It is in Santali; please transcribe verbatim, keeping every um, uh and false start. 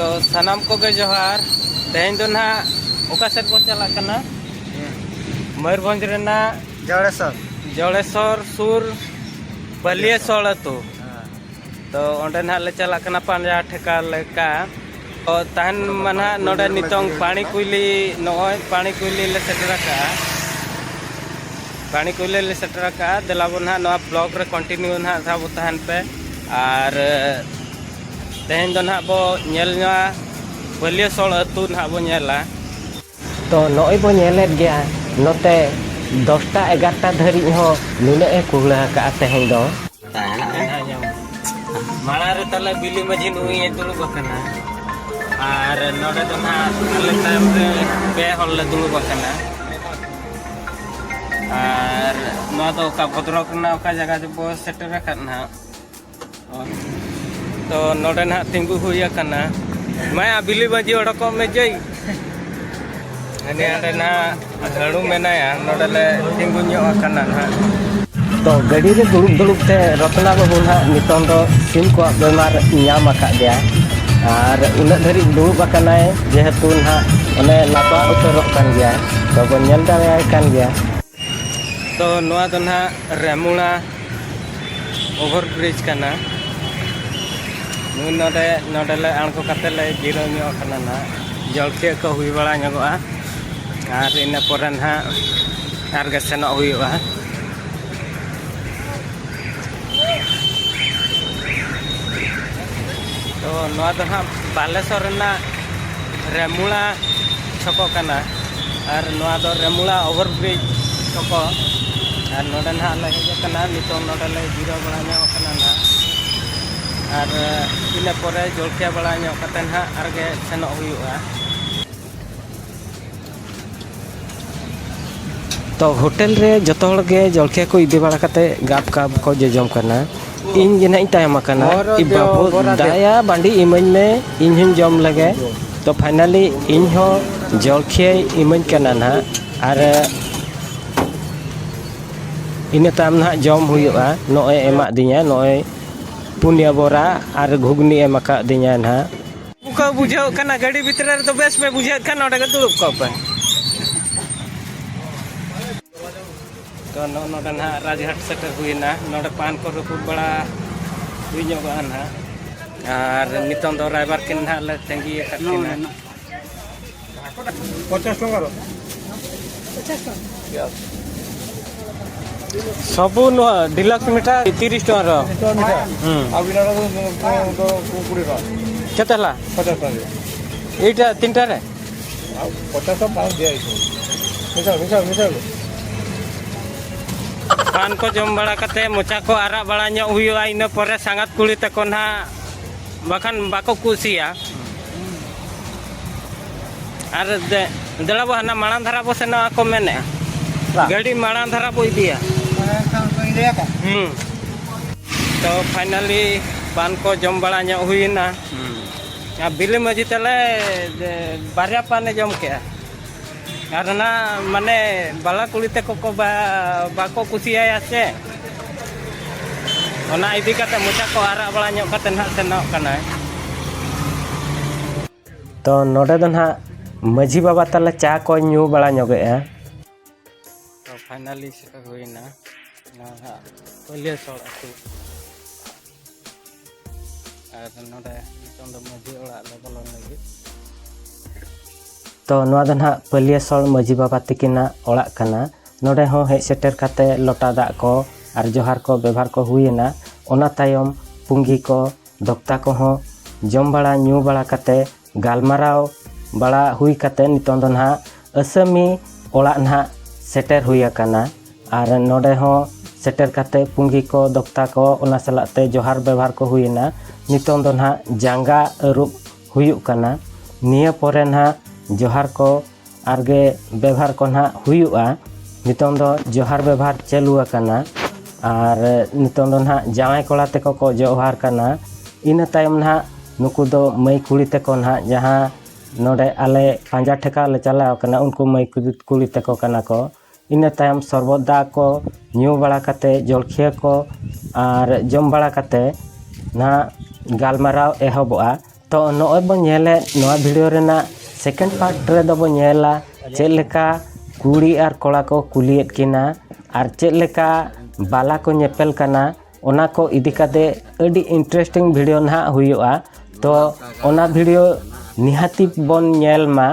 ᱛᱚ ᱥᱟᱱᱟᱢ ᱠᱚᱜᱮ ᱡᱚᱦᱟᱨ᱾ ᱛᱮᱦᱮᱧ ᱫᱚ ᱱᱟᱦᱟᱜ ᱚᱠᱟ ᱥᱮᱫ ᱵᱚᱱ ᱪᱟᱞᱟᱜ ᱠᱟᱱᱟ? ᱢᱚᱭᱩᱨᱵᱷᱚᱸᱡᱽ ᱨᱮᱱᱟᱜ ᱡᱚᱲᱮᱥᱚᱨ᱾ ᱡᱚᱲᱮᱥᱚᱨ ᱥᱩᱨ ᱵᱟᱹᱞᱤᱭᱟᱹᱥᱚᱲ ᱟᱹᱛᱩ᱾ ᱦᱮᱸ᱾ ᱛᱚ ᱚᱸᱰᱮ ᱱᱟᱦᱟᱜ ᱞᱮ ᱪᱟᱞᱟᱜ ᱠᱟᱱᱟ ᱯᱟᱸᱡᱟ ᱴᱷᱮᱠᱟ ᱞᱮᱠᱟ᱾ ᱛᱚ ᱛᱟᱦᱮᱱ ᱢᱟ ᱱᱟᱦᱟᱜ ᱱᱚᱰᱮ ᱱᱤᱛᱚᱝ ᱯᱟᱹᱲᱤ ᱠᱩᱭᱞᱤ, ᱱᱚᱜᱼᱚᱭ ᱯᱟᱹᱲᱤ ᱠᱩᱭᱞᱤ ᱞᱮ ᱥᱮᱴᱮᱨ ᱟᱠᱟᱫᱼᱟ᱾ ᱯᱟᱹᱲᱤ ᱠᱩᱭᱞᱤ ᱞᱮ ᱥᱮᱴᱮᱨ ᱟᱠᱟᱫᱼᱟ᱾ ᱫᱮᱞᱟ ᱵᱚᱱ ᱱᱟᱦᱟᱜ ᱱᱚᱣᱟ vlog ᱨᱮ continue ᱱᱟᱦᱟᱜ ᱥᱟᱶ ᱵᱚ ᱛᱟᱦᱮᱱ ᱯᱮ᱾ ᱟᱨ ᱛᱮᱦᱮᱧ ᱫᱚ ᱱᱟᱦᱟᱜ ᱵᱚ ᱧᱮᱞ ᱧᱚᱜᱼᱟ, ᱵᱟᱹᱞᱤᱭᱟᱹᱥᱚᱲ ᱟᱹᱛᱩ ᱱᱟᱦᱟᱜ ᱵᱚ ᱧᱮᱞᱟ᱾ ᱛᱚ ᱱᱚᱜᱼᱚᱭ ᱵᱚ ᱧᱮᱞᱮᱫ ᱜᱮᱭᱟ, ᱱᱚᱛᱮ ᱫᱚᱥᱴᱟ ᱮᱜᱟᱨᱚᱴᱟ ᱫᱷᱟᱹᱨᱤᱡ ᱦᱚᱸ ᱱᱩᱱᱟᱹᱜ ᱮ ᱠᱩᱦᱲᱟᱹ ᱟᱠᱟᱫᱼᱟ ᱛᱮᱦᱮᱧ ᱫᱚ᱾ ᱢᱟᱲᱟᱝ ᱨᱮ ᱛᱟᱞᱮ ᱵᱤᱞᱤ ᱢᱟᱹᱡᱷᱤ ᱱᱩᱭ ᱮ ᱫᱩᱲᱩᱵ ᱟᱠᱟᱱᱟ, ᱟᱨ ᱱᱚᱰᱮ ᱫᱚ ᱱᱟᱦᱟᱜ ᱟᱞᱮ ᱛᱟᱭᱚᱢ ᱨᱮ ᱯᱮ ᱦᱚᱲ ᱞᱮ ᱫᱩᱲᱩᱵ ᱟᱠᱟᱱᱟ᱾ ᱟᱨ ᱱᱚᱣᱟ ᱫᱚ ᱚᱠᱟ ᱵᱷᱚᱫᱨᱚᱠ ᱨᱮᱱᱟᱜ ᱚᱠᱟ ᱡᱟᱭᱜᱟ ᱨᱮᱵᱚ ᱥᱮᱴᱮᱨ ᱟᱠᱟᱫ ᱱᱟᱦᱟᱜ? ᱛᱚ ᱱᱚᱰᱮ ᱱᱟᱦᱟᱜ ᱛᱤᱸᱜᱩ ᱦᱩᱭ ᱟᱠᱟᱱᱟ᱾ ᱢᱟᱭᱟ ᱵᱤᱞᱤ ᱢᱟᱹᱡᱷᱤ ᱚᱰᱚᱠᱚᱜ ᱢᱮ ᱡᱟᱹᱭ᱾ ᱦᱟᱹᱱᱤ ᱦᱟᱸᱰᱮ ᱱᱟᱦᱟᱜ ᱦᱟᱹᱲᱩ ᱢᱮᱱᱟᱭᱟ, ᱱᱚᱰᱮ ᱞᱮ ᱛᱤᱸᱜᱩ ᱧᱚᱜ ᱟᱠᱟᱱᱟ ᱱᱟᱦᱟᱜ᱾ ᱛᱚ ᱜᱟᱹᱰᱤ ᱨᱮ ᱫᱩᱲᱩᱵ ᱫᱩᱲᱩᱵ ᱛᱮ ᱨᱚᱛᱱᱟ ᱵᱟᱹᱵᱩ ᱱᱟᱦᱟᱜ ᱱᱤᱛᱚᱝ ᱫᱚ ᱥᱤᱢ ᱠᱚᱣᱟᱜ ᱵᱮᱢᱟᱨ ᱧᱟᱢ ᱟᱠᱟᱫ ᱫᱮᱭᱟ, ᱟᱨ ᱩᱱᱟᱹᱜ ᱫᱷᱟᱹᱨᱤᱡ ᱫᱩᱲᱩᱵ ᱟᱠᱟᱱᱟᱭ, ᱡᱮᱦᱮᱛᱩ ᱱᱟᱦᱟᱜ ᱚᱱᱮ ᱞᱟᱯᱟ ᱩᱛᱟᱹᱨᱚᱜ ᱠᱟᱱ ᱜᱮᱭᱟ᱾ ᱛᱚ ᱵᱚᱱ ᱧᱮᱞ ᱫᱟᱲᱮᱭᱟᱭ ᱠᱟᱱ ᱜᱮᱭᱟ᱾ ᱛᱚ ᱱᱚᱣᱟ ᱫᱚ ᱱᱟᱦᱟᱜ ᱨᱮᱢᱩᱲᱟ over bridge ᱠᱟᱱᱟ᱾ ᱱᱩᱭ ᱱᱚᱰᱮ, ᱱᱚᱰᱮ ᱞᱮ ᱟᱬᱜᱚ ᱠᱟᱛᱮ ᱞᱮ ᱡᱤᱨᱟᱹᱣ ᱧᱚᱜ ᱠᱟᱱᱟ ᱱᱟᱦᱟᱜ᱾ ᱡᱚᱞᱠᱷᱤᱭᱟᱹ ᱠᱚ ᱦᱩᱭ ᱵᱟᱲᱟ ᱧᱚᱜᱚᱜᱼᱟ, ᱟᱨ ᱤᱱᱟᱹ ᱯᱚᱨᱮ ᱱᱟᱦᱟᱜ ᱟᱨᱜᱮ ᱥᱮᱱᱚᱜ ᱦᱩᱭᱩᱜᱼᱟ᱾ ᱛᱚ ᱱᱚᱣᱟ ᱫᱚ ᱱᱟᱦᱟᱜ ᱵᱟᱞᱮᱥᱚᱨ ᱨᱮᱱᱟᱜ ᱨᱮᱢᱩᱲᱟ ᱪᱷᱚᱠᱚ ᱠᱟᱱᱟ, ᱟᱨ ᱱᱚᱣᱟ ᱫᱚ ᱨᱮᱢᱩᱲᱟ over bridge ᱪᱷᱚᱠᱚ᱾ ᱟᱨ ᱱᱚᱰᱮ ᱱᱟᱦᱟᱜ ᱞᱮ ᱦᱮᱡ ᱟᱠᱟᱱᱟ, ᱱᱤᱛᱚᱝ ᱱᱚᱰᱮ ᱞᱮ ᱡᱤᱨᱟᱹᱣ ᱵᱟᱲᱟ ᱧᱚᱜ ᱟᱠᱟᱱᱟ ᱱᱟᱦᱟᱜ, ᱟᱨ ᱤᱱᱟᱹ ᱯᱚᱨᱮ ᱡᱚᱞᱠᱷᱤᱭᱟᱹ ᱵᱟᱲᱟ ᱧᱚᱜ ᱠᱟᱛᱮ ᱱᱟᱦᱟᱜ ᱟᱨᱜᱮ ᱥᱮᱱᱚᱜ ᱦᱩᱭᱩᱜᱼᱟ᱾ ᱛᱚ ᱦᱳᱴᱮᱞ ᱨᱮ ᱡᱚᱛᱚ ᱦᱚᱲ ᱜᱮ ᱡᱚᱞᱠᱷᱤᱭᱟᱹ ᱠᱚ ᱤᱫᱤ ᱵᱟᱲᱟ ᱠᱟᱛᱮ ᱜᱟᱯ ᱜᱟᱯ ᱠᱚ ᱡᱚᱡᱚᱢ ᱠᱟᱱᱟ᱾ ᱤᱧ ᱜᱮ ᱱᱟᱦᱟᱜ ᱤᱧ ᱛᱟᱭᱚᱢ ᱟᱠᱟᱱᱟ᱾ ᱵᱚᱨᱚ ᱤ ᱫᱮᱣ, ᱵᱟᱹᱵᱩ, ᱵᱚᱨᱟ ᱫᱮᱣ᱾ ᱫᱟᱭᱟ ᱵᱟᱹᱰᱤ ᱤᱢᱟᱹᱧ ᱢᱮ, ᱤᱧ ᱦᱚᱧ ᱡᱚᱢ ᱞᱮᱜᱮ᱾ ᱛᱚ finally ᱤᱧ ᱦᱚᱸ ᱡᱚᱞᱠᱷᱤᱭᱟᱹᱭ ᱤᱢᱟᱹᱧ ᱠᱟᱱᱟ ᱱᱟᱦᱟᱜ, ᱟᱨ ᱤᱱᱟᱹ ᱛᱟᱭᱚᱢ ᱱᱟᱦᱟᱜ ᱡᱚᱢ ᱦᱩᱭᱩᱜᱼᱟ᱾ ᱱᱚᱜᱼᱚᱭ ᱮᱢᱟᱜ ᱫᱤᱧᱟ, ᱱᱚᱜᱼᱚᱭ ᱯᱩᱱᱭᱟᱹ ᱵᱚᱨᱟ ᱟᱨ ᱜᱷᱩᱜᱽᱱᱤ ᱮᱢ ᱟᱠᱟᱫ ᱫᱤᱧᱟ ᱱᱟᱦᱟᱜ᱾ ᱵᱩᱡᱷᱟᱹᱜ ᱠᱟᱱᱟ, ᱜᱟᱹᱰᱤ ᱵᱷᱤᱛᱨᱤ ᱨᱮᱫᱚ ᱵᱮᱥ ᱯᱮ ᱵᱩᱡᱷᱟᱹᱜ ᱠᱷᱟᱱ ᱱᱚᱰᱮ ᱜᱮ ᱫᱩᱲᱩᱵ ᱠᱚᱜ ᱯᱮ᱾ ᱛᱚ ᱱᱚᱜᱼᱚ ᱱᱚᱰᱮ ᱱᱟᱦᱟᱜ ᱨᱟᱡᱽᱦᱟᱴ ᱥᱮᱴᱮᱨ ᱦᱩᱭᱮᱱᱟ᱾ ᱱᱚᱰᱮ ᱯᱟᱱ ᱠᱚ ᱨᱟᱹᱯᱩᱫ ᱵᱟᱲᱟ ᱦᱩᱭ ᱧᱚᱜᱚᱜᱼᱟ ᱱᱟᱦᱟᱜ᱾ ᱟᱨ ᱱᱤᱛᱚᱝ ᱫᱚ ᱨᱟᱭᱵᱟᱨ ᱠᱤᱱ ᱱᱟᱦᱟᱜ ᱞᱮ ᱛᱟᱺᱜᱤ ᱟᱠᱟᱫ ᱠᱤᱱᱟ᱾ ᱯᱚᱪᱟᱥ ᱴᱟᱠᱟ ᱨᱮ᱾ ᱥᱚᱵᱩ ᱱᱚᱣᱟ ᱰᱤᱞᱟᱠᱥ ᱢᱤᱴᱷᱟ ᱛᱤᱨᱤᱥ ᱴᱟᱠᱟ ᱨᱮ᱾ ᱦᱩᱸ᱾ ᱟᱨ ᱵᱤᱱᱟ ᱨᱮ ᱫᱚ, ᱫᱚ, ᱫᱚ ᱠᱩᱲᱤ ᱴᱟᱠᱟ᱾ ᱪᱮᱫ ᱦᱮᱞᱟ? ᱯᱚᱪᱟᱥ ᱴᱟᱠᱟ ᱨᱮ᱾ ᱮᱭᱴᱟ ᱛᱤᱱᱴᱟ ᱨᱮ? ᱟᱨ ᱯᱚᱪᱟᱥ ᱴᱟᱠᱟ ᱵᱟᱝ ᱫᱤᱭᱟ ᱦᱩᱭᱩᱜ᱾ ᱢᱤᱴᱷᱟ, ᱢᱤᱴᱷᱟ, ᱢᱤᱴᱷᱟ᱾ ᱯᱟᱱ ᱠᱚ ᱡᱚᱢ ᱵᱟᱲᱟ ᱠᱟᱛᱮ, ᱢᱚᱪᱟ ᱠᱚ ᱟᱨᱟᱜ ᱵᱟᱲᱟ ᱧᱚᱜ ᱦᱩᱭᱩᱜᱼᱟ, ᱤᱱᱟᱹ ᱯᱚᱨᱮ ᱥᱟᱸᱜᱟᱛ ᱠᱩᱲᱤ ᱛᱟᱠᱚ ᱱᱟᱦᱟᱜ ᱵᱟᱠᱷᱟᱱ ᱵᱟᱠᱚ ᱠᱩᱥᱤᱭᱟ᱾ ᱟᱨ ᱫᱮ-, ᱫᱮᱞᱟ ᱵᱚ ᱦᱟᱱᱟ ᱢᱟᱲᱟᱝ ᱫᱷᱟᱨᱟ ᱵᱚ ᱥᱮᱱᱚᱜᱼᱟ ᱠᱚ ᱢᱮᱱᱮᱫᱼᱟ᱾ ᱵᱟ᱾ ᱜᱟᱹᱰᱤ ᱢᱟᱲᱟᱝ ᱫᱷᱟᱨᱟ ᱵᱚ ᱤᱫᱤᱭᱟ᱾ ᱢᱟᱲᱟᱝ ᱠᱷᱟᱱ ᱠᱚ ᱤᱫᱤᱭᱟ ᱠᱚ᱾ ᱦᱩᱸ᱾ ᱛᱚ finally ᱯᱟᱱ ᱠᱚ ᱡᱚᱢ ᱵᱟᱲᱟ ᱧᱚᱜ ᱦᱩᱭᱮᱱᱟ᱾ ᱦᱩᱸ᱾ ᱟᱨ ᱵᱤᱞᱤ ᱢᱟᱹᱡᱷᱤ ᱛᱟᱞᱮ ᱫᱮ-, ᱵᱟᱨᱭᱟ ᱯᱟᱱᱮ ᱡᱚᱢ ᱠᱮᱜᱼᱟ᱾ ᱟᱨ ᱚᱱᱟ ᱢᱟᱱᱮ ᱵᱟᱞᱟ ᱠᱩᱲᱤ ᱛᱟᱠᱚ ᱠᱚ ᱵᱟ-, ᱵᱟᱠᱚ ᱠᱩᱥᱤᱭᱟᱭᱟ ᱥᱮ, ᱚᱱᱟ ᱤᱫᱤ ᱠᱟᱛᱮ ᱢᱚᱪᱟ ᱠᱚ ᱟᱨᱟᱜ ᱵᱟᱲᱟ ᱧᱚᱜ ᱠᱟᱛᱮ ᱱᱟᱦᱟᱜ ᱥᱮᱱᱚᱜ ᱠᱟᱱᱟᱭ᱾ ᱛᱚ ᱱᱚᱰᱮ ᱫᱚ ᱱᱟᱦᱟᱜ ᱢᱟᱹᱡᱷᱤ ᱵᱟᱵᱟ ᱛᱟᱞᱮ ᱪᱟ ᱠᱚ ᱧᱩ ᱵᱟᱲᱟ ᱧᱚᱜᱮᱜᱼᱟ᱾ ᱛᱚ finally ᱥᱮᱴᱮᱨ ᱦᱩᱭᱱᱟ ᱱᱟᱦᱟᱜ ᱯᱟᱹᱞᱭᱟᱹᱥᱚᱲ ᱟᱹᱛᱩ᱾ ᱟᱨ ᱱᱚᱰᱮ ᱱᱤᱛᱚᱝ ᱫᱚ ᱢᱟᱹᱡᱷᱤ ᱚᱲᱟᱜ ᱞᱮ ᱵᱚᱞᱚᱱ ᱞᱟᱹᱜᱤᱫ᱾ ᱛᱚ ᱱᱚᱣᱟ ᱫᱚ ᱱᱟᱦᱟᱜ ᱯᱟᱹᱞᱭᱟᱹᱥᱚᱲ ᱢᱟᱹᱡᱷᱤ ᱵᱟᱵᱟ ᱛᱤᱠᱤᱱᱟᱜ ᱚᱲᱟᱜ ᱠᱟᱱᱟ᱾ ᱱᱚᱰᱮ ᱦᱚᱸ ᱦᱮᱡ ᱥᱮᱴᱮᱨ ᱠᱟᱛᱮ ᱞᱚᱴᱟ ᱫᱟᱜ ᱠᱚ ᱟᱨ ᱡᱚᱦᱟᱨ ᱠᱚ ᱵᱮᱵᱷᱟᱨ ᱠᱚ ᱦᱩᱭᱮᱱᱟ᱾ ᱚᱱᱟ ᱛᱟᱭᱚᱢ ᱯᱩᱸᱜᱤ ᱠᱚ, ᱫᱚᱠᱛᱟ ᱠᱚᱦᱚᱸ ᱡᱚᱢ ᱵᱟᱲᱟ ᱧᱩ ᱵᱟᱲᱟ ᱠᱟᱛᱮ, ᱜᱟᱞᱢᱟᱨᱟᱣ ᱵᱟᱲᱟ ᱦᱩᱭ ᱠᱟᱛᱮ, ᱱᱤᱛᱚᱝ ᱫᱚ ᱱᱟᱦᱟᱜ ᱟᱹᱥᱟᱹᱢᱤ ᱚᱲᱟᱜ ᱱᱟᱦᱟᱜ ᱥᱮᱴᱮᱨ ᱦᱩᱭ ᱟᱠᱟᱱᱟ᱾ ᱟᱨ ᱱᱚᱰᱮ ᱦᱚᱸ ᱥᱮᱴᱮᱨ ᱠᱟᱛᱮ ᱯᱩᱸᱜᱤ ᱠᱚ, ᱫᱚᱠᱛᱟ ᱠᱚ, ᱚᱱᱟ ᱥᱟᱞᱟᱜ ᱛᱮ ᱡᱚᱦᱟᱨ ᱵᱮᱵᱷᱟᱨ ᱠᱚ ᱦᱩᱭᱮᱱᱟ᱾ ᱱᱤᱛᱚᱝ ᱫᱚ ᱱᱟᱦᱟᱜ ᱡᱟᱸᱜᱟ ᱟᱹᱨᱩᱵ ᱦᱩᱭᱩᱜ ᱠᱟᱱᱟ᱾ ᱱᱤᱭᱟᱹ ᱯᱚᱨᱮ ᱱᱟᱦᱟᱜ ᱡᱚᱦᱟᱨ ᱠᱚ ᱟᱨᱜᱮ ᱵᱮᱵᱷᱟᱨ ᱠᱚ ᱱᱟᱦᱟᱜ ᱦᱩᱭᱩᱜᱼᱟ᱾ ᱱᱤᱛᱚᱝ ᱫᱚ ᱡᱚᱦᱟᱨ ᱵᱮᱵᱷᱟᱨ ᱪᱟᱹᱞᱩ ᱟᱠᱟᱱᱟ᱾ ᱟᱨ ᱱᱤᱛᱚᱝ ᱫᱚ ᱱᱟᱦᱟᱜ ᱡᱟᱶᱟᱭ ᱠᱚᱲᱟ ᱛᱮᱠᱚ ᱠᱚ ᱡᱚᱦᱟᱨ ᱠᱟᱱᱟ᱾ ᱤᱱᱟᱹ ᱛᱟᱭᱚᱢ ᱱᱟᱦᱟᱜ ᱱᱩᱠᱩ ᱫᱚ ᱢᱟᱹᱭ ᱠᱩᱲᱤ ᱛᱮᱠᱚ ᱱᱟᱦᱟᱜ, ᱡᱟᱦᱟᱸ ᱱᱚᱰᱮ ᱟᱞᱮ ᱯᱟᱸᱡᱟ ᱴᱷᱮᱠᱟᱣ ᱞᱮ ᱪᱟᱞᱟᱣ ᱠᱟᱱᱟ, ᱩᱱᱠᱩ ᱢᱟᱹᱭ ᱠᱩᱲᱤ ᱛᱮᱠᱚ ᱠᱟᱱᱟ ᱠᱚ᱾ ᱤᱱᱟᱹ ᱛᱟᱭᱚᱢ ᱥᱚᱨᱵᱚᱛ ᱫᱟᱜ ᱠᱚ ᱧᱩ ᱵᱟᱲᱟ ᱠᱟᱛᱮ, ᱡᱚᱞᱠᱷᱤᱭᱟᱹ ᱠᱚ ᱟᱨ ᱡᱚᱢ ᱵᱟᱲᱟ ᱠᱟᱛᱮ ᱱᱟᱦᱟᱜ ᱜᱟᱞᱢᱟᱨᱟᱣ ᱮᱦᱚᱵᱚᱜᱼᱟ᱾ ᱛᱚ ᱱᱚᱜᱼᱚᱭ ᱵᱚᱱ ᱧᱮᱞᱮᱫ ᱱᱚᱣᱟ ᱵᱷᱤᱰᱤᱭᱳ ᱨᱮᱱᱟᱜ ᱥᱮᱠᱮᱱᱰ ᱯᱟᱨᱴ ᱨᱮᱫᱚ ᱵᱚᱱ ᱧᱮᱞᱟ ᱪᱮᱫ ᱞᱮᱠᱟ ᱠᱩᱲᱤ ᱟᱨ ᱠᱚᱲᱟ ᱠᱚ ᱠᱩᱞᱤᱭᱮᱫ ᱠᱤᱱᱟ ᱟᱨ ᱪᱮᱫ ᱞᱮᱠᱟ ᱵᱟᱞᱟ ᱠᱚ ᱧᱮᱯᱮᱞ ᱠᱟᱱᱟ, ᱚᱱᱟ ᱠᱚ ᱤᱫᱤ ᱠᱟᱛᱮ ᱟᱹᱰᱤ ᱤᱱᱴᱟᱨᱮᱥᱴᱤᱝ ᱵᱷᱤᱰᱤᱭᱳ ᱱᱟᱦᱟᱜ ᱦᱩᱭᱩᱜᱼᱟ᱾ ᱛᱚ ᱚᱱᱟ ᱵᱷᱤᱰᱤᱭᱳ ᱱᱤᱦᱟᱹᱛᱤ ᱵᱚᱱ ᱧᱮᱞ ᱢᱟ᱾